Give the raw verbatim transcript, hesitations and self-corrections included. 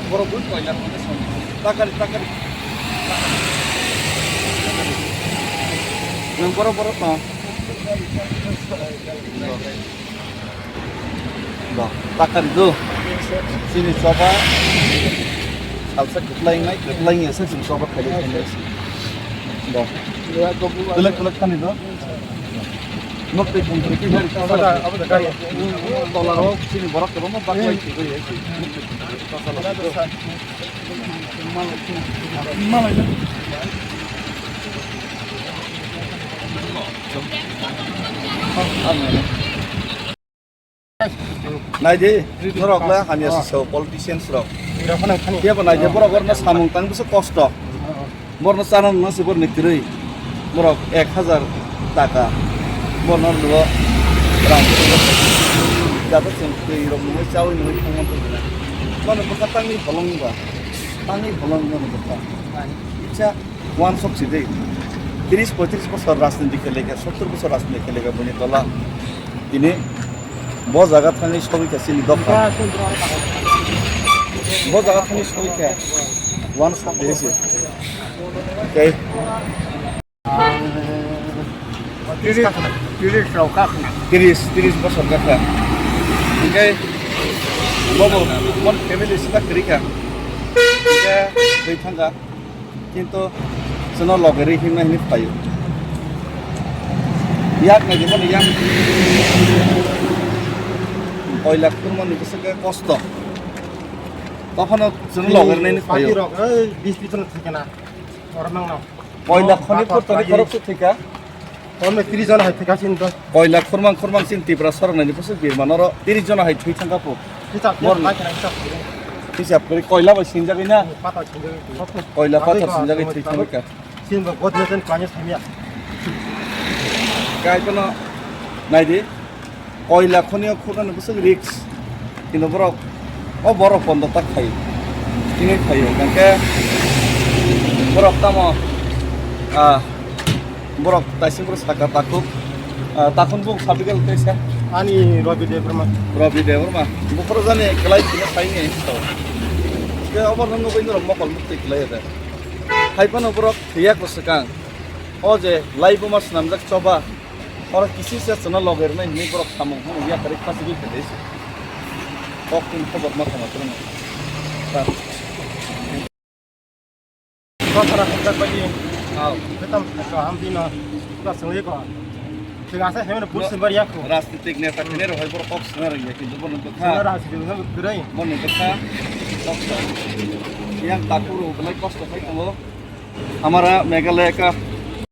Borok bui koila thangkhe song. Takari, takari. Nang borok, borok tong. Bo, takari do. Chini choba. Salsa kwplai nai, kwplai ya se chini choba khailai khailai se. Bo. Belek belek thani do. Nok tei bumtwi khe gari ta. Abo da, abo da gari. Tola rok chini borok kwbangma baklai thigwi ya se. Naidi, norok le hamya se so politicians rok. Kebo naidi, borok orno samung tang bwswk kosto. Borno chana nang se borni kwrwi. Borok ek hazar taka. Borno luo rang. Jata chwng twi rok nungwi chawi nungwi thangma tongna. Mano bwkha tangwi holong ba. Tangwi holong mano bwkha. Icha Wansok si de. Tris poitris bosor rajniti kheleka, sottor bosor rajniti kheleka bini tola. Tini bo jaga thangwi sogwi kha chini dopha. Bo jaga thangwi sogwi kha. Wansok de se. Okay. Tris, tris rok kha khna. Tris, tris bosor kha kha. Okay. Bobo, mon family sita kri kha. Okay, dui thangka. Kintu chwngno loge ri himna hini phaio. Yak nai jemon yang. Koila khurmani bwswk khe kosto. Tophano chwngno loge ri nai hini phaio. Party rok, oi, bis bis no thikana. Oro nang nang. Koila khoni purtoni khorok se thika. Kono tris jona hai thika sin to. Koila khurmang khurmang sin Tipra sorok nani bwswk birman oro tris jona hai thwi thangka po. Hisab khe Mor- bai khna hisab khe. Hisab kori koila bai sinjagwi na. Pata sinjagwi. Koila pata sinjagwi thwi thangka. Sin ba god ne jen kwanya samya. Kai kono naidi. Koila khoni o khurmani bwswk risk. Kintu borok o borok bondo tak khai. Tini khai o. Hingke borok tamo, ah, Borok taising borok saka takhuk. Ah, takhun bung sabigal kaisa. Ani Rabi Debbarma. Rabi Debbarma. Bukhoro jani kelai kina saini. Ke obo nang nugui norok mokol mukti kelai ada. Hai phano borok thiya ko swkang. O je lai buma swnamjak choba. Oro kisi se chwngno loge rwnai hinwi borok samung phano yakarwi khachigwi khe de se. Kok tini khobor ma thangma chwrwngno. Sara khobor bai. Aw. Betam kaham dino. Ka sungwi ko. Thik ase, hemno buj simbar yak ko. Rajnitik neta kene rok hai borok kok swnna rwngya kintu bono bwkha. Sara hasi jung no kwrwi. Bono bwkha. Kok sa. Yang takhuk rok belai kosto khai tongo. Hamara Meghalaya ka